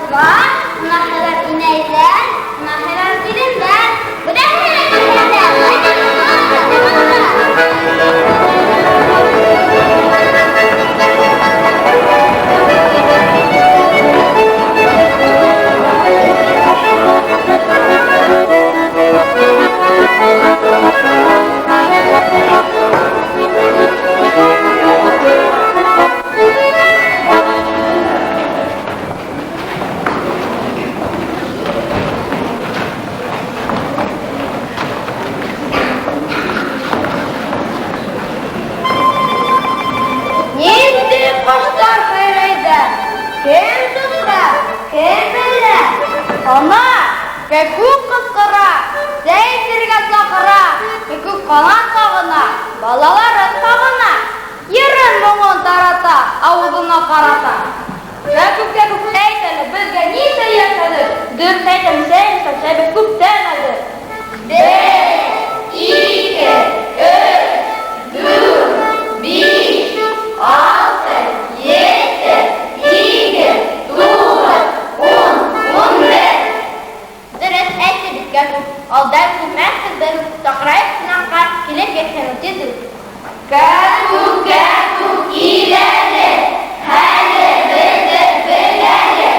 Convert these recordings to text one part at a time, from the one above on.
Апайҙар, ҡунаҡһыҙар инәйҙәр, ҡунаҡһыҙар килендәр. Ниндәй ҡоштар һайрайҙар? Кем тота, кем белә? Ана, кәкүк ҡысҡыра, сәй эсергә саҡыра, кәкүк ҡанат һағына, балаларын һағына, йырын моңон тарата, ауыҙына ҡарата. Кәкүк, кәкүк, әйт әле, беҙгә нисә йәш хәҙер? Дөрөҫ әйтәм, сәй эсәм, сәйбеҙ күптән әҙер. Бер, ике, өс, дүрт, биш, алты, ете, һигеҙ, туғыҙ, ун, 11. Дөрөҫ әйтте бит кәкүк, алда күрмәҫбеҙ бер үк, саҡырайыҡ ҡунаҡҡа, килеп етһен ул тиҙ үк. Кәкүк, кәкүк, кил әле, хәлебеҙҙе бел әле.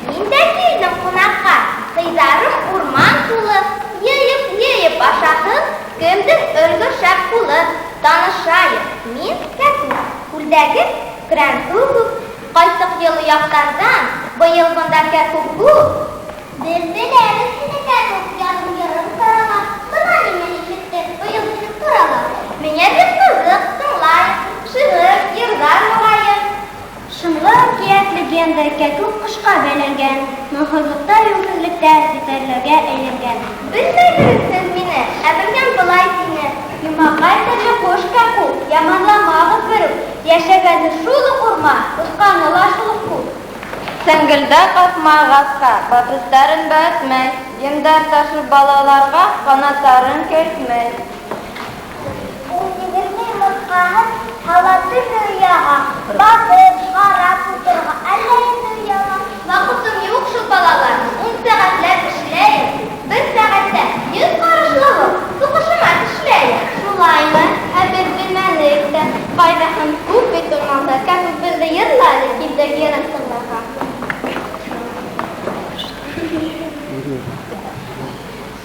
Мин дә килдем ҡунаҡҡа, һыйҙарым урман тулы, йыйып-йыйып ашаһын, кемдең өлгөр шәп ҡулы. Танышайыҡ, мин кәкүк, күлдәге көрән күк, ҡайттыҡ йылы яҡтарҙан, быйыл бында кәкүк күп. Беҙ беләбеҙ һине, кәкүк, яҙын йырың тарала, бына ниңә ишеттек, быйыл һинең турала. Миңә бик ҡыҙыҡ, тыңлайыҡ, шиғыр, йырҙар моғайын. Шомло әкиәт, легенда, кәкүк ҡошҡа бәйләнгән, моңһоҙлоҡта, йүнһеҙлектә битәрләүгә әйләнгән. Белмәйһегеҙ һеҙ мине, ә белгән былай тине: Йомаҡай телле ҡош кәкүк, яманламағыҙ берүк, йәшәгәне шул уҡ урман, осҡаны ла шул уҡ күк. Сәңгелдәк аҫма ағасҡа бәпестәрен бәтмәй, емдәр ташыр балаларға ҡанаттарын кәртмәй. Ул 20 йомортҡаһын һала төрлө ояға, баҫып, ҡарап ултырырға әллә инде ояла. Ваҡытым юҡ шул, балалар, 10 сәғәтләп эшләйем. Бер сәғәттә 100 ҡарышлығын суҡышыма тешләйем. Шулаймы? Ә беҙ белмәнек тә. Файҙаһын күп бит урманда. Кәкүк беҙҙе йырла әле, килдек йырын тыңларға.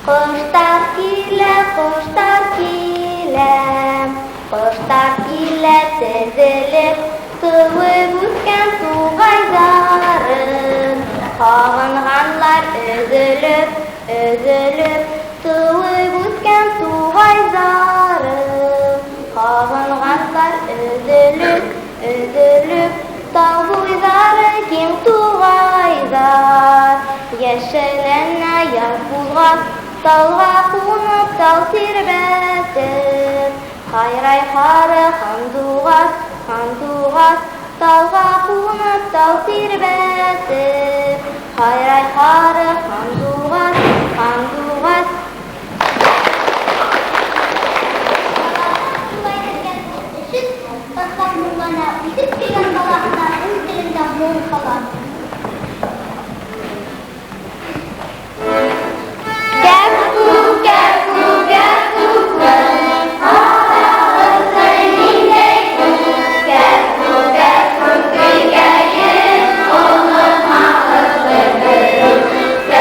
Ҡоштар килә, ҡоштар килә, ҡоштар килә теҙелеп, тыуып үҫкән туғайҙарын һағынғанлар өҙөлөп, өҙөлөп, тыуып үҫкән туғайҙарын һағынғанлар өҙөлөп, өҙөлөп, тау буйҙары киң туғайҙар, йәшелләнә яҙ булғас, талға ҡунып, тал тирбәтеп, һайрай һары һандуғас, һандуғас, талға ҡунып, тал тирбәтеп, һайрай һары һандуғас, һандуғас. Шулай итергән өсөн ташлап моңлана, үҫеп килгән балаһына үҙ телендә моң һала. Кәкүк, кәкүк, кәкүккәй, ҡарағысы ниндәй күк, кәкүк, кәкүк көйкәйен, онотмағыҙ бер үк.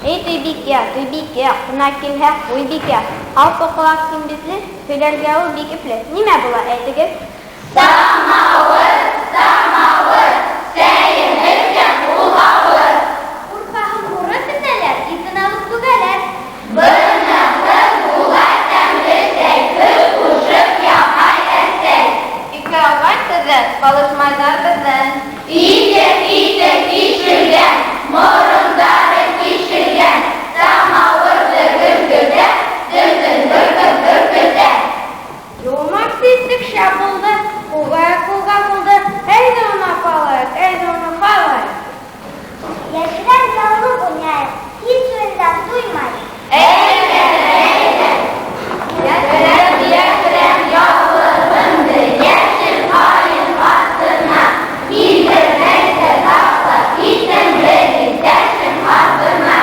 Эй, Туйбикә, Туйбикә, ҡунаҡ килһә, ҡуйбикә. Һалпы ҡолаҡ киң битле, һөйләргә ул бик ипле. Нимә була, әйтегеҙ? Самауыр, самауыр, сәйен эскән ул ауыр. Һурпаһын һурып эсәләр, итен алып түгәләр. Быныһы була тәмле сәй, һөт ҡушып яһай әсәй. Ике ағай теҙҙән, ҡалышмайҙар беҙҙән. Итек, итек ишелгән, морондары тишелгән. Самауырҙы гөжгөтә, төтөн бөркөп бөркөтә. Юлмаксы итек шәп булды, ҡулға-ҡулға булды. Әйҙә уны апалайыҡ, әйҙә уны һалайыҡ. Йәшерәм яулыҡ уйнайыҡ, һис уйындан туймай. Әйҙә, әйҙә. Йәшерәм, йәшерәм яулығымды, йәшел ҡайын артына. Килтермәйсә ташлап киттем бер иптәшем артына.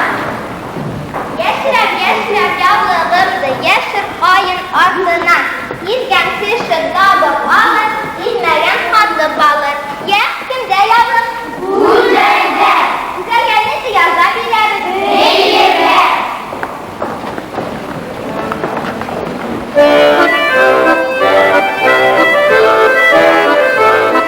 Йәшерәм, йәшерәм яулығымды, йәшел ҡайын артына. Һиҙгән кеше табып алыр, һиҙмәгән һатып алыр. Йә, кемдә яулыҡ? Гүзәлдә. Гүзәлгә нисек яза бирәбеҙ? Бейергә. Йәшерәм, йәшерәм яулығымды, йәшел ҡайын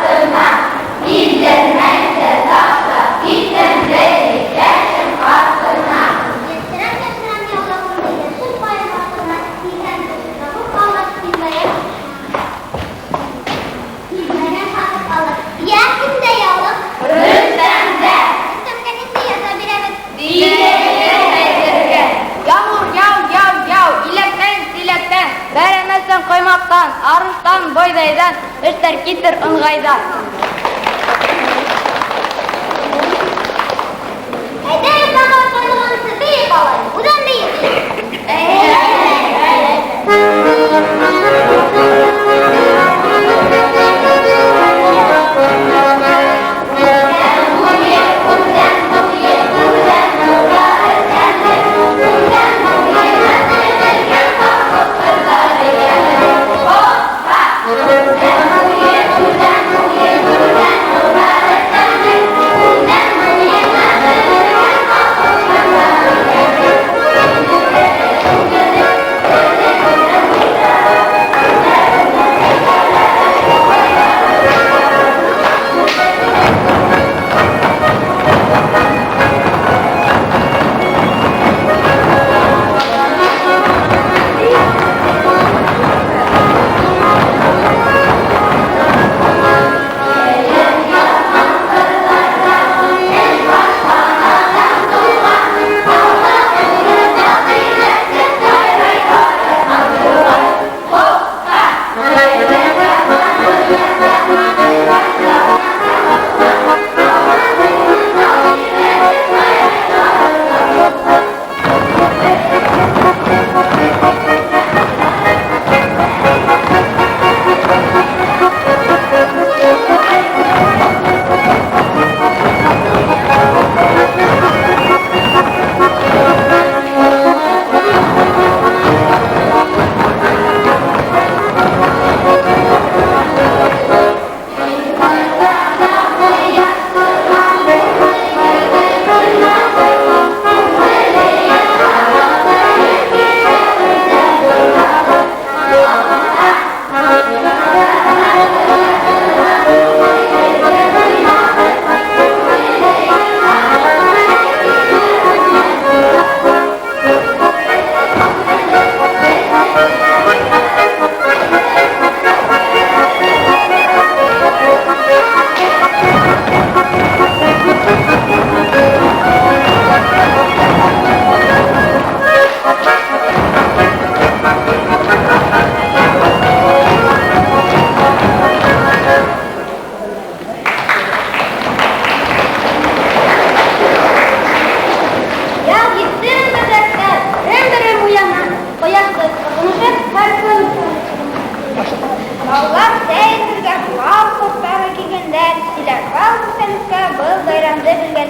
артына. Килтермәйсә ташлап киттем бер иптәшем артына. Йәшерәм, йәшерәм яулығымды, йәшел ҡайын артына. Һиҙгән кеше табып алыр, һиҙмәгән һатып алыр. Йә, кемдә яулыҡ? Рөстәмдә. Рөстәмгә нисек яза бирәбеҙ? Бейергә. Ямғыр яу, яу, яу, иләктән, силәктән, бәрәмәстән, ҡоймаҡтан, арыштан, бойҙайҙан, эштәр китер ыңғайҙан. Әйҙәгеҙ, самауыр ҡойолғансы бейеп алайыҡ. Үҙем бейеп. Буйы, үҙән буйы, үҙән нурҙары тәмле. Үҙән буйына теҙелгән колхоз ҡыҙҙары йәмле. Хоппа! Үҙән буйы, үҙән буйы,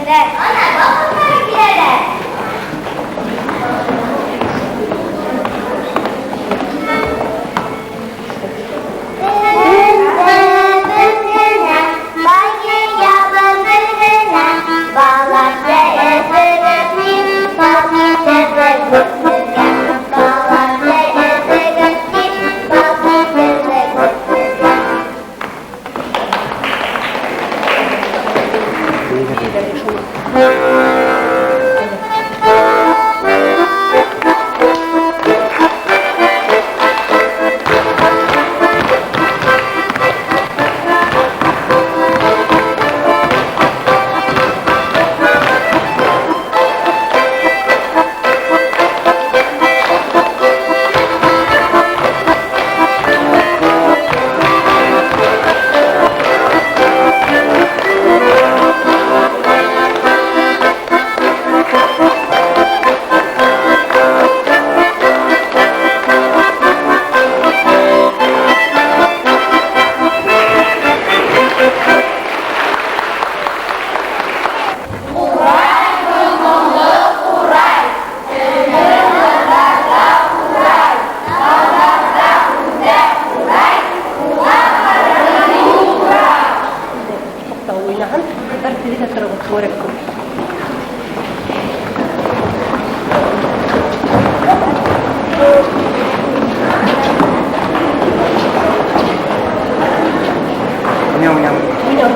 Йөргәндәр. Ана, бал ҡорттары киләләр. Беҙ генә, бай йыябыҙ бер генә, баллар сәй эсегеҙ тип, бал китерҙек һеҙгә. Баллар сәй эсегеҙ тип, бал китерҙек һеҙгә. Туҡта, уйнаһын, ҡыҙҙар, һеҙ ҙә тороғоҙ, түңәрәк. Уйна, уйна. Уйна.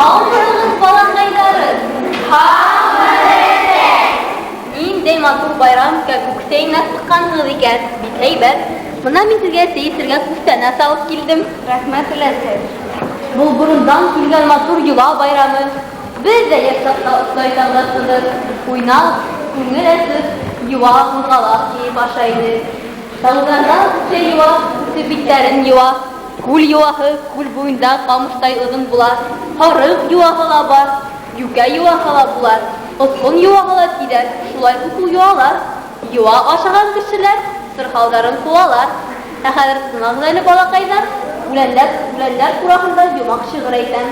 Һаумыһығыҙ, балаҡайҙарым! Һаумыһығыҙ! Ниндәй матур байрам кәкүк сәйенә сыҡҡанһығыҙ икән, бик һәйбәт. Бына мин һеҙгә сәй эсергә күстәнәс алып килдем. Рәхмәт, өләсәй. Был борондан килгән матур йола байрамы. Беҙ ҙә йәш саҡта ошолай таңға сығып, уйнап, күңел асып, йыуа, ҡуҙғалаҡ йыйып ашай инек. Тауҙарҙа үҫә йыуа, үҫеп биттәрен йыуа. Күл йыуаһы күл буйында ҡамыштай оҙон була. Һарыҡ йыуаһы ла бар, йүкә йыуаһы ла була. Осҡон йыуаһы ла тиҙәр, шулай күп ул йыуалар. Йыуа ашаған кешеләр сырхауҙарын ҡыуалар. Ә хәҙер тыңлағыҙ әле, балаҡайҙар, үләнләр, үләнләр тураһында йомаҡ шиғыр әйтәм.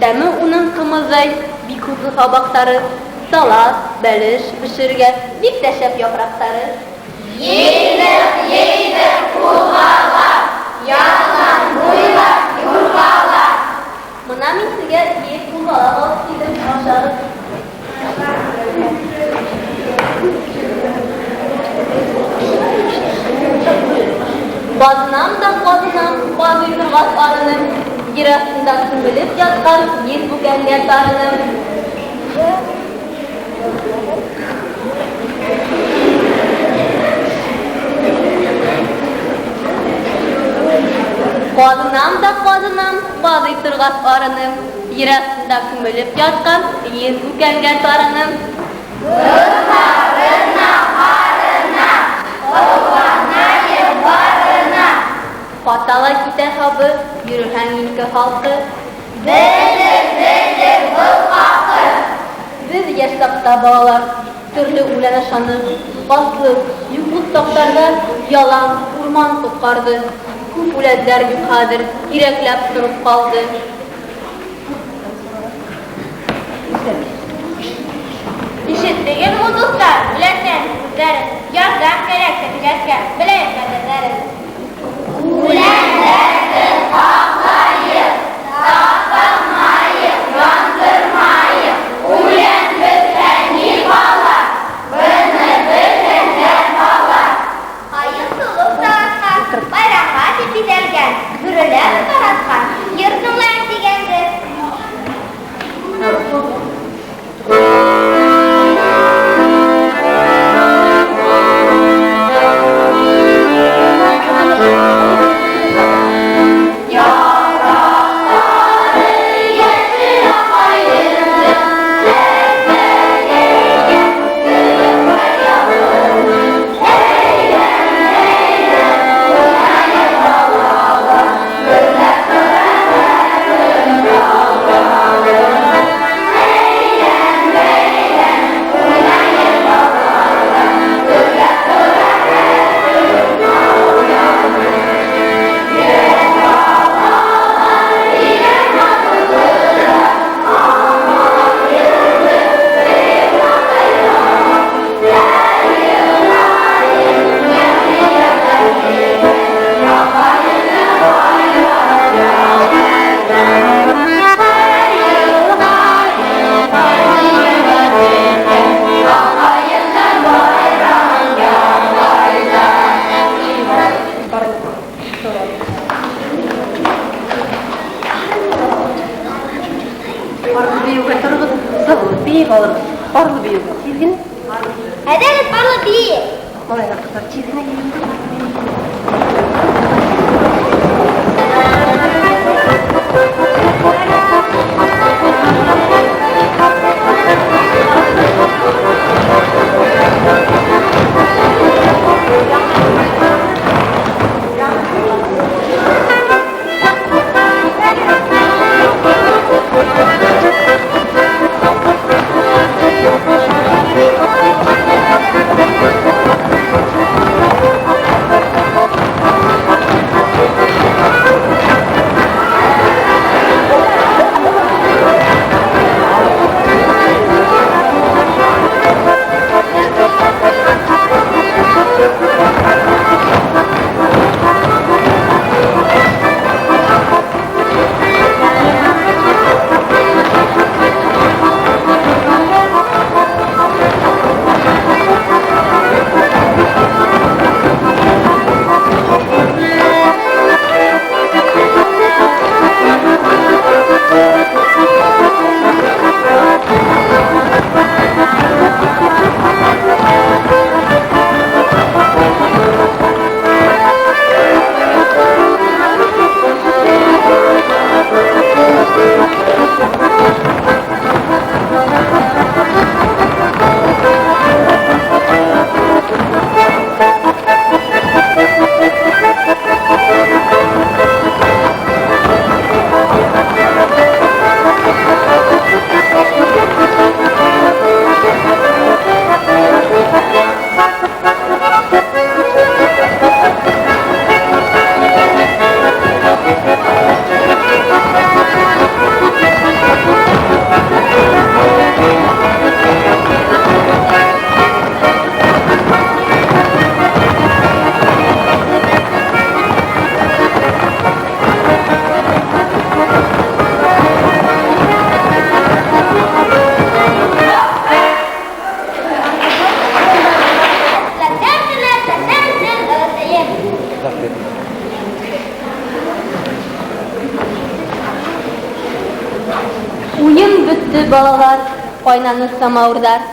Тәме уның ҡымыҙҙай, бик һутлы һабаҡтары, салат, бәлеш бешерергә бик тә шәп япраҡтары. Йыйҙыҡ, йыйҙыҡ ҡуҙғалаҡ, ялан буйлап юрғалап. Бына мин һеҙгә йыйып ҡуҙғалаҡ алып килдем, ашағыҙ. Баҙнам да ҡаҙнам, ҡаҙый торғас арыным, ер аҫтында күмелеп ятҡан еҙ бүкәнгә тарыным. Ҡаҙнам да ҡаҙнам, ҡаҙый торғас арыным, ер аҫтында күмелеп ятҡан еҙ бүкәнгә тарыным. Ҡыҙҙарына ҡарына, ҡыуанайым барына. Ҡата ла китә һабы, йөрөһәң ике халҡы. Белер, белер был хаҡы. Беҙ йәш саҡта, балалар, төрлө үлән ашаныҡ, аслыҡ, юҡлыҡ саҡтарҙа ялан, урман ҡотҡарҙы. Күп үләндәр юҡ хәҙер, һирәкләп тороп ҡалды. Ишеттегеҙме, дуҫтар, үләндәр һүҙҙәрен? Ярҙам кәрәк тәбиғәткә, беләйек ҡәҙерҙәрен. Үләндәрҙе һаҡлайыҡ, таптамайыҡ, яндырмайыҡ. Үлән бөтһә ни ҡала? Быны белһендәр бала. Ҡайын толоп таратҡан, байрамға тип биҙәлгән, бөрөләп таратҡан, йыр тыңлайым тигәндер. Парлы бейеүгә тороғоҙ, сығып бейеп алырбыҙ. Парлы бейеүгә тиҙ генә. Әйҙәгеҙ, парлы бейейек. Малайлар, ҡыҙҙар, тиҙ генә килегеҙ. бөттө, балалар, ҡайнаны самауырҙар.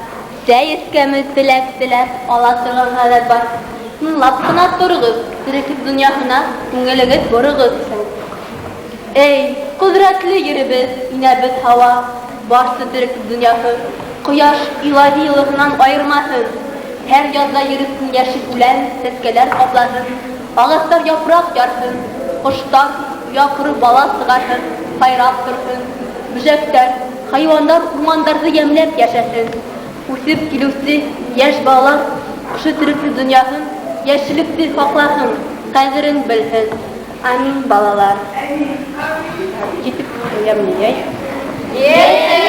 Сәй эскәнме теләк теләп ала торған ғәҙәт бар. Тыңлап ҡына тороғоҙ, тереклек донъяһына күңелегеҙ бороғоҙ. Эй, ҡөҙрәтле еребеҙ, инәбеҙ Һауа, барсы тереклек донъяһы, ҡояш илаһи йылыһынан айырмаһын. Һәр яҙҙа ер өҫтөн йәшел үлән, сәскәләр ҡаплаһын, ағастар япраҡ ярһын, ҡоштар оя ҡороп бала сығарһын, һайрап торһон, бөжәктәр, хайуандар урмандарҙы йәмләп йәшәһен. Үҫеп килеүсе йәш балалар ошо тереклек донъяһын, йәшеллекте һаҡлаһын, ҡәҙерен белһен. Амин, балалар. Етеп йәй. Етеп.